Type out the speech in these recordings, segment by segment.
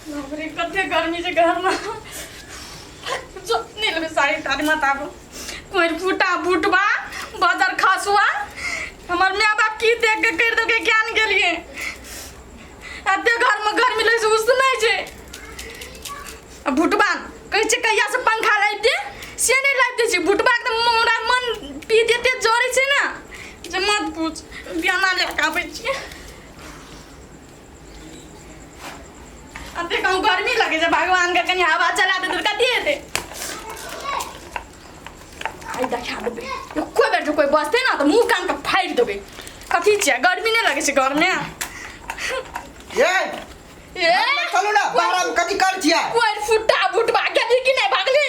बाप रे कते गर्मी छै घरमे जो नहि लेबै साड़ी ताड़ी मत आबू कोइ फूटा बूटबा बजर खसुआ हमर माय बाप की देख के करि देलकै ज्ञान गेलियै एते घरमे गर्मी लगै छै उसनै छै आ भुटबा कहै छै कहियासँ पंखा लाबि दे से नहि लाबि दै छै भुटबाके तऽ हमरा मन पीत एते जरै छै ने जे मत पूछ बियाना लए कऽ आबै छियै एते कहूँ गर्मी लगै छै भगवानके कनि हवा चला देतै तऽ कथी हेतै आइ देखा देबै एको बेर जे कोइ बजतै ने तऽ मुँह कानके फाड़ि देबै कथी छियै गर्मी नहि लगै छै घरमे ए ए चलू ना बाहर में कथी कर छियै कोइ फुट्टा बुटबा गेली कि नहि भागली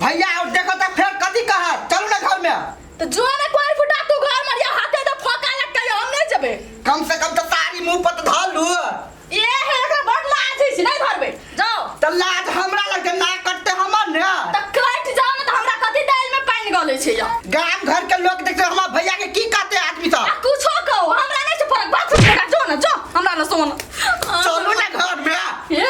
भैया और देखो त फेर कथी कहत चलू ना घर में तऽ जो ने कोइ फुट्टा तू घर में या हाथे तऽ फोका लगतै हम नहि जेबै कम से कम तो साड़ी मुंह पर तो धर लू ए हे एकरा बड़ लाज होइ छै नहि धरबै जाओ त लाज हमरा लगते ना कटते हमर ने तऽ कटि जाओ ने तऽ हमरा कथी दालि में पानि गलै छै यौ गाम घर के लोग देखते हमरा भैया के की कहते आदमी आ सब कुछो कहो हमरा नहि छै फरक बात सुन जो ने जो हमरा ने सोन चलू ना घर में ए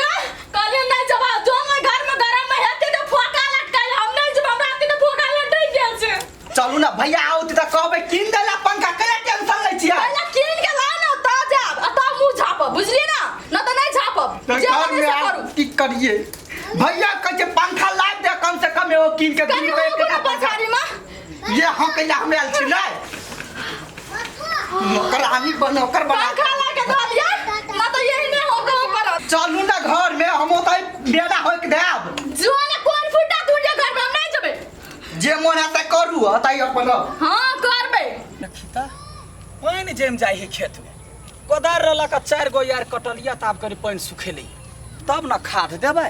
कहलियै नहि जब जो ने घर में गरम में हेतै तऽ फोका लटकाइ हम नहि जब हमरा एते तऽ फोका लटकि गेल छै चलू ना भैया आओ त कहबे कीन देला पंखा कहिया टेंशन लै छियै पहिले कीन के लाउ ने तऽ जायब आ तब मुँह झापब बुझलियै ने न तऽ नहि झापब तऽ जे घर मन में से आब करू की करिए भैया कहै छै पंखा लाबि दे कम से कम एगो कीन के कनि कीन के होबो एकटा ने पंखा पछाड़ी में ये हम कहिया हम आयल छी नहि नौकरानी बन नौकर बना पंखा ला के दऽ दिअ न तऽ यही नहि होके करत चलू ना घर में हम ओतै बेड़ा होइक देब जो ने कोन फुटा टूट घर में हम नहि जेबै जे मन हेतै करू अतै अपन हाँ करबै देखी तऽ पानि जमि जाइ है खेतमे कोदारि रहलक आ चारि गो यार कटलियै तऽ आब कनि पानि सुखेलै तब ने खाद देबै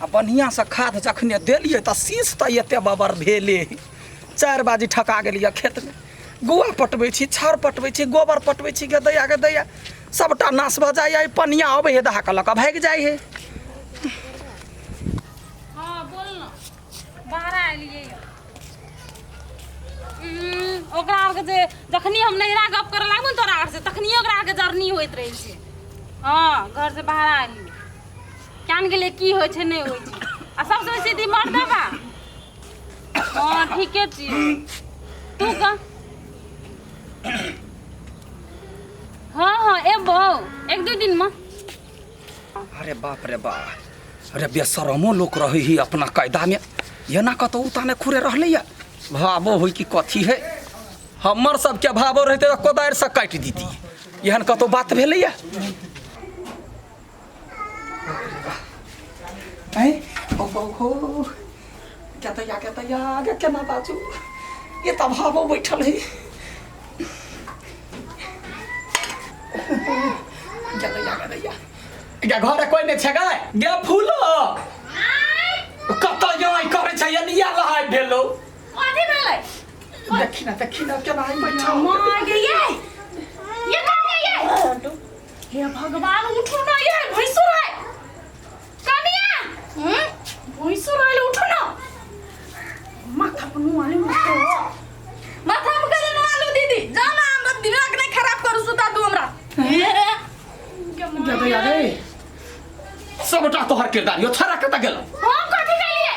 आ बढ़िआँसँ खाद जखने देलियै तऽ शीश तऽ एते बबर भेलै चारि बाजी ठका गेलियै खेतमे गुआ पटबै छी छाउर पटबै छी गोबर पटबै छी गे दैया गे दैया सबटा नाश भऽ जाइए ई पनिया अबै है दहा कऽ लऽ कऽ भागि जाइ है हाँ बोल ना बाहर एलियै ओकरा आरके जे जखनी हम नैहरा गप करऽ लागबो ने तोरा आरसँ तखनिए ओकरा आरके जरनी होइत रहै छै हँ घरसँ बाहर आयली क्यान गेलै की होइ छै नहि होइ छै आ सबसँ बेसी दी मर्दबा हँ ठीके छियै तू कह हँ हँ एबौ एक दू दिनमे अरे बाप रे बाप अरे बेशरमो लोक रहे ही अपना कायदा में एना कतौ उताने खुरे रहले या भावो होई कि कथी है हमर सबके भावो रहते तऽ कोदारि से काटि दीती एहन कतौ बात भेलै या ऐं, ओ हो हो केतैया केतैया आगे केना बाजू ये तऽ भावो बैठल है गेलैया गेलैया गे घरे कोइ नहि छै गै गे फूलो कतऽ याय करै छै एनिया लहाइ भेलो कथी भेलै देखी ना देखी ना केना आई बैठल माँ गे ये ये कहाँ ये हे भगवान उठू ना ये भैंसुर है कनिया हम्म भैंसुर है उठू ना माथा पर नुआ ले उठो माथा में कल नुआ लो दीदी जा ना हमरा दिमाग नहीं खराब करू सुता तू हमरा गे दैया गे सबटा तोहर किरदार यो छोरा कतऽ गेल हम कथी कहलिए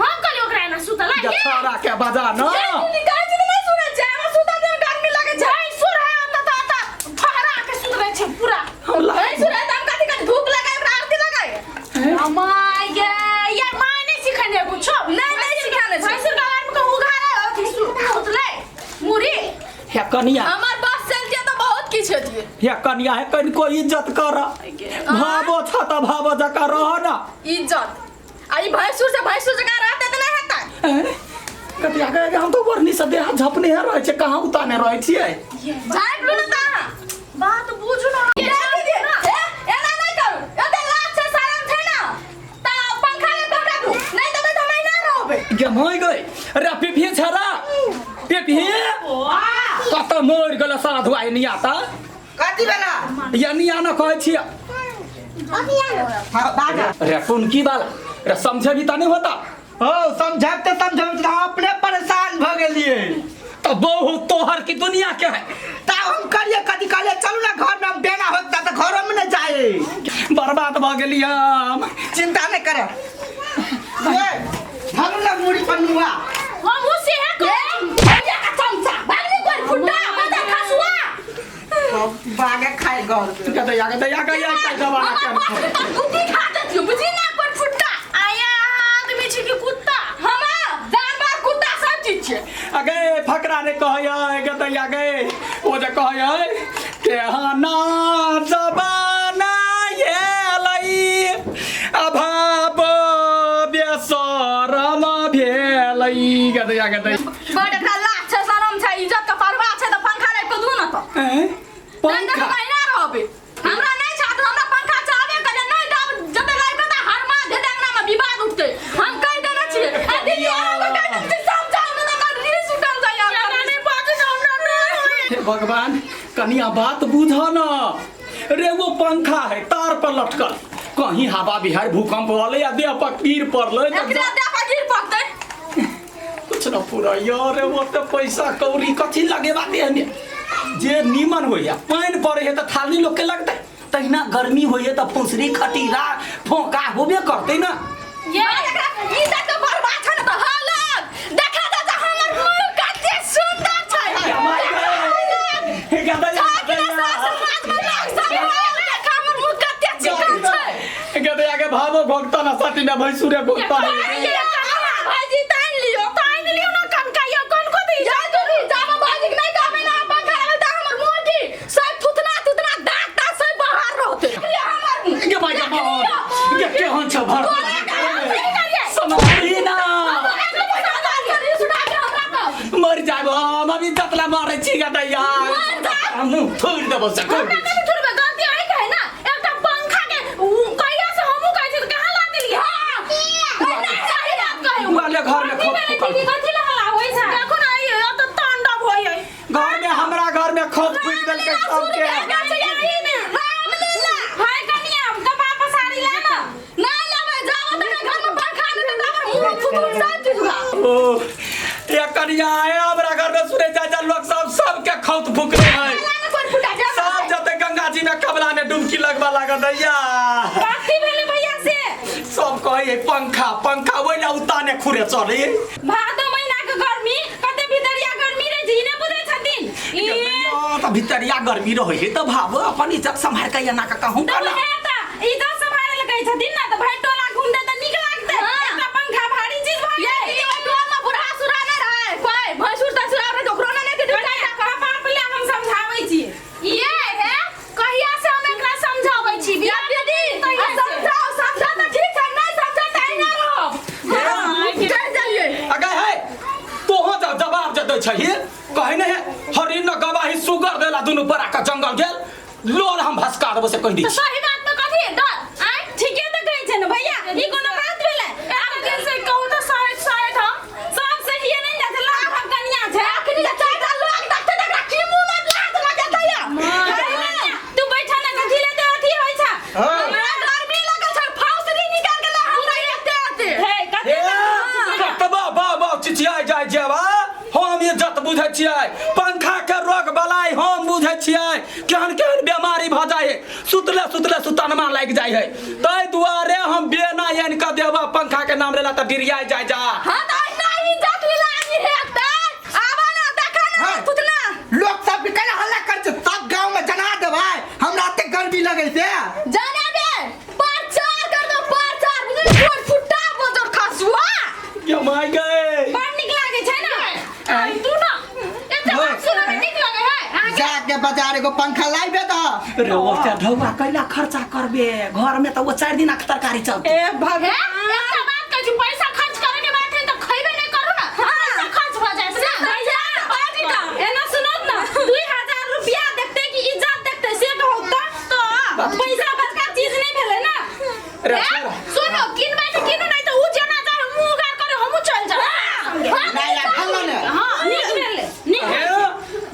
हम कहलिए ओकरा एना सुतला गे छोरा के बजा न ये दीदी कहै छै तऽ नहीं सुनै छै हमरा सुता दे गर्मी लागै छै भैंसुर है ओतऽ तऽ ओतऽ फहरा के सुत रहै छै पूरा हम लाइ नहीं सुनै तऽ हम कथी करी धूप लगाए ओकरा आरती लगाए माय गे ये माय नहीं सिखेने कुछो नहीं, नहीं सिखाने छै। भैंसुर के आदमी के उघारे अथी सुतलै मुरी हे कनिया हमर बस चलतियै तऽ बहुत किछु हेतियै हे कनिया हे कनिको इज्जत कर भावो छ त भावो जकाँ रह न इज्जत आ ई भैंसुर से भैंसुर जकाँ रहतै तऽ नहि हेतै हैं? कतिया के हम तो वर्णी से देह झपने रहै छै कहाँ उताने रहै छियै झाँपि लू ने तऽ अहाँ बात बुझू ना ए दीदी, ए, एना नहि करू एते लाज छै शरम छै ने तऽ पंखा लग हमरा दू नहि देबै तऽ हम एना रहबै गे मरि गई रे पिपही छरा पिपही कत मरि गेल साधु आइ निया त कथी भेला या निया न कहै छियै हाँ, बाजा रे टुनकी वाला रे समझे भी त नहीं होता हो समझाते समझाते हम अपने परेशान भ गेलिए तो बहुत तोहर की दुनिया के है तब हम करिए कथी कहलिए चलू ना घर में हम बेना होता तो घरों में न जाए बर्बाद भऽ गेली हम। चिंता नहीं करे। ए, धरू ना मुड़ी पर नुआ। हम उसे है कहे भैया का चमचा भागली कोई फुटा बजा खसुआ। बागे खाए गौर। गदैया गदैया गैया का जमाना हमर के बाप के तो कुत्ती खा देतियो बुझी ना कोई फुटा। आया आदमी छी कि कुत्ता? हम जानवर कुत्ता सब चीज छै। अगे फकरा ने कहै गदैया गे, ओ जे कहै केहना जमाना एलै अभाव बेसरम भेलै गदैया गदै। बड़ एकरा लाज छै शरम छै इज्जत के परवाह छै त पंखा राखि के दू न त। हैं? पंखा पंखा महिना रहबे हमरा नहीं छात्र हमरा पंखा चाहबे करे नहीं दाब जते लाइब त हरमा दे अंगना में विवाद उठते हम कह देने छियै। आ दीदी अहाँ के कह देने छियै समझाउ न त रीस उठल जाय हमरा नहीं बाजू न हमरा नहीं। हे भगवान कनिया बात बुझ न रे, वो पंखा है तार पर लटकल, कहीं हवा बिहार भूकंप वाले या देह पर गिर पड़लै त एकरा देह पर गिर पड़तै। कुछ न पूरा यार, वो तो पैसा कौड़ी कथी लगेबा देह में जे नीमन होइया। पानि पड़े है त थाली लोग के लगतै, तहिना गर्मी होइए त फुंसरी खटीरा फोका होबे करतै ना। ये एकरा इज्जत के बर्बाद छै न त हालत देखा दे त हमर मुंह कते सुंदर छै। हे गदैया छै कि ना सास समाज में लोग सब देखा हमर मुंह कते चिकन छै। गदैया के भावो भोगता ना साटी में भैंसुरे भोगता है। भाईजी तान लियो तान लियो ना कनका यो कनको दी जा दीदी जाब भाईजी के नहीं कहबे ना पंखा लगल त हमर मुंह की सब थुतना थुतना दांत ता सब बाहर रहते हमर मुंह। गे भाई गे बाबा, गे केहन छ भर तोरा के हम सही करिए। समझी ना सुना के हमरा कह मर जाब हम अभी जतला मारै छी गदैया। मर जाब। मुंह थोड़ि देबो से हमरा कनी थोड़बे गलती आई के है ना एकटा पंखा के उ कहिया से हमहू कहै छी त कहाँ ला देलियै। हां नहीं सही बात कहू। वाले घर में खोप कथी फूकल दीदी कथी ला हल्ला होइ छै? देखो ना ई त तांडव होय है। घर में हमरा घर में खोप फूक देलकै सबके। रामलीला हाय कनिया कपार पसारी ला ना। ना लेबै जाब त घर में पंखा नहीं त हमर मुंह फुतुर सब चीज बा। ओ ये कनिया आए हमरा घर में सुनै चाचा लोग सब सबके खौत फूकले है। लाने कोई फुटा जा सब जते गंगा जी में कबला में डुबकी लगवा लागल दैया। कथी भेलै भैया से? सब कहै है पंखा पंखा ओहि ला उताने खुरे चले। भादो महीना के गर्मी कते भितरिया गर्मी रहै छै ई नै बुझै छथिन ई। त भितरिया गर्मी रहै है त भाव अपन इज्जत सम्हार के एना के कहूं तऽ कना। उएह तऽ इज्जत सम्हारे लए कहै छथिन ना तऽ भाई टोला घूमतै तऽ नीक लागतै। एकटा पंखा भारी चीज भऽ ये गेलै। ई टोल में बुढ़ा सुरा नहीं रहे कोई भैंसुर तैंसुर रहे तो ओकरो नहीं के कनिया कपार पर हम समझाबै छी। ये है कहिया से हम एकरा समझाबै छी बियाह दीदी कहिया से? समझाओ समझा त ठीक छै नहीं समझा त एना रहब। चल जाइए। अगे है तोहो जब जवाब जे दै छही कहै नै है हरिण गवाही सुगर देला दुनू बड़ा के जंगल गेल लोल हम भसका देबो से कहि दी। तो सही बात में कथी डर आय? ठीके तऽ कहै छै ने भैया ई कोनो बात भेलै? आब के से कहू त शायद शायद हम सब सहिए नहि ने छै लाख हम कनिया छै। अखनी जे चारिटा लोग देखतै त एकरा की मुंह में लात लगेतै या? कनिया, तू बैठा ना कथी ले तऽ अथी होइ छै। हाँ। हमरा गर्मी लगल छै फाउसरी निकाल के ला हमरा एते एते। हे कथी ए, कतबा बाबा चिचियाइ जाइ जेबा हम इज्जत बुझै छियै पंखा के रोग बलाई हम बुझै छियै केहन केहन बेमारी भऽ जाइ है सुतले सुतले सुतनमा लागि जाइ है ताहि दुआरे हम बेना आनि कऽ देबा पंखा के नाम लेला तऽ डिरियाइ जाइ जा। हां त अहिना इज्जत मिलानी हेतै आबा ना देखा ना हाँ। थुतना। लोग सब भी कैला हल्ला कर छै सब गांव में जना देबै हमरा एते गर्मी लगै छै। जाने दे प्रचार कर दो प्रचार बुझली कोई फुटा बजर खसुआ। गे my गए बड़ नीक लागै छै ना। आई तू ना एते बात सुनऽ में नीक लगे है अहाँके। जाके बाजार एगो पंखा लाइबे त रे ओते ढौआ कैला खर्चा करबे घर में त वो 4 दिन के तरकारी चलते। ए भगवान एकटा बात कहै छी पैसा खर्च करे के बात है त खैबे नहीं करू ना पैसा खर्च भ जाय छै ना। भैया एना सुनत ना 2000 रुपया देखते कि इज्जत देखते से कहू त पैसा बड़का चीज नहीं भेलै ना। रे ए, छोड़। सुनो किनबै त किनु नहीं त उ जेना जाय मुंह उघार करे हमहू चल जाब। नहीं यार हल्ला ने। हां नीक भेलै नीक। हे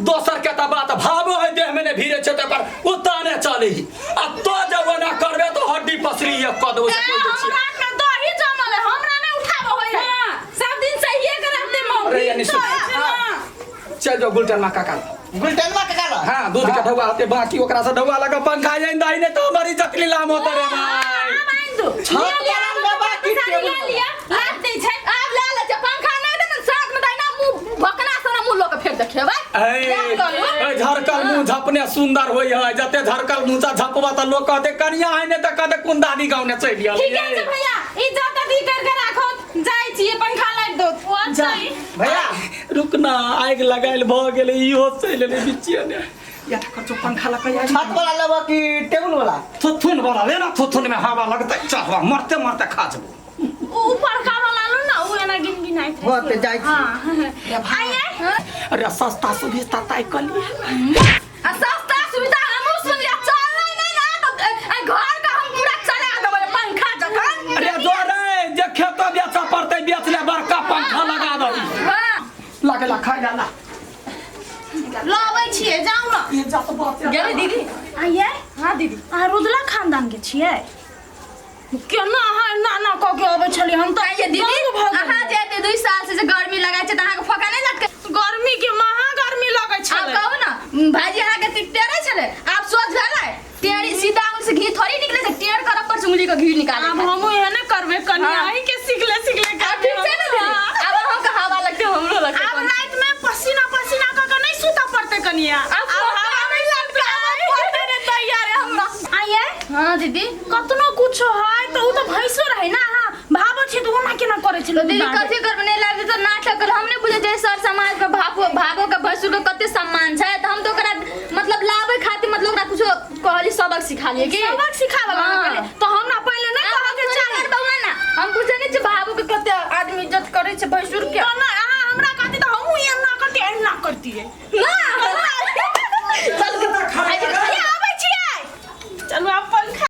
दोसर के त बात भावो है देह में ने भीरे छै त पर उताने चली आ तो जब ओना करबे तो हड्डी पसरी एक कऽ देबो ए, से कहि दै छियै। हमरा हाथ में दही जमल है हमरा नहीं उठाबो होय है। हां सब दिन सहिए के रहते मौगी। अरे यानी सुन। चल जाओ गुलटन मा काका गुलटनवा के काला। हाँ दूध के ढौआ होते बाकी ओकरा से ढौआ लगा पंखा आइन दही नहीं तो हमारी इज्जत नीलाम होता रे भाई। छत वाला लेबा कि टेबुल ले वाला? लिया लाद दै छै आब ले ले छै पंखा नहि दे ने साथ में दैना मुंह भकना सना मुंह लोक फेंक देखेबै ए, ए, झरकल मुंह झपने सुंदर होय है जते झरकल मुंह से झपबा त लोग कहते कनिया है ने त कहते कोन दादी गांव ने चलि गेल ठीक है भैया इज्जत अथी करके राखो जाइ छियै पंखा लाइट दो जा भैया रुक ना आगि लगायल भ गेलै इहो चलि एलै बिच्चिए ने या त कचो पंखा लगा छत वाला लेबा कि टेबुल वाला थुथुन वाला ले ना थुथुन में हवा लगतै चढ़वा मरते मरते खा जेबो ऊपर का वाला लो ना उ एना गिन गिनाइत हो ते जाइ छी हां आइए अरे सस्ता सुविस्ता ताइ कलिए आ सस्ता सुविधा हमहूँ सुनलियै चललै नहि ने तऽ एहि घर के हम पूरा चला देबै पंखा जखन अरे जो रे जे खेत बेचऽ पड़तै बेच ले बड़का पंखा लगा दही हाँ लागला खाइ ला ला लबै छियै जाउ ना ये जा तो बात गेलै दीदी आइए हाँ दीदी अहाँ रुदला खानदान के छियै केना अहाँ एना एना कऽ के अबै छलियै हम तऽ आइए दीदी दंग भऽ गेलियै। अहाँ जे एते 2 साल से जे गर्मी लगै छै तऽ अहाँके फोका नहि लटकै गर्मी के महा गर्मी लगै आब छलै कहू ने भाईजी अहाँके टेढ़े छलै आब सोच भेलै टेढ़ी सीधा उंगली से घी थोड़ी निकले छै टेढ़ करऽ पर से उंगली के घी निकाले आब हमहूँ एहने करबै कनि हाँ। अहीं के सिखले सिखले आब ठीक छै ने दीदी आब अहाँके हवा लगतै हमरो लगतै आब राति में पसीना पसीना कऽ के नहीं सुतऽ पड़तै कनिया आब हवा नहि लगतै आब पड़तै रे तैयार है हमरा आइए हाँ दीदी कतनो कुछो है तऽ उ तऽ भैंसो रहै ना अहाँ भाबो छै तऽ ओना केना करै छै तो दीदी कथी करबै नहीं लागतै तऽ नाटक कर हम नहीं बुझै छै सर समाज के भागो भागो के भैंसुर के कते सम्मान छै तऽ हम तऽ ओकरा मतलब लाबै खातिर मतलब ओकरा कुछो कहली सबक सिखा लिए की सबक सिखाबऽ हाँ। लागल तऽ हमरा पहिले नहि आब कहऽ के हम चाही थोड़ी करबै ना हम बुझै नहीं छै भागो के कते आदमी इज्जत करै छै भैंसुर के तऽ नहि अहाँ हमरा कहती तऽ हमहूँ एना करती एना करतियै ना चल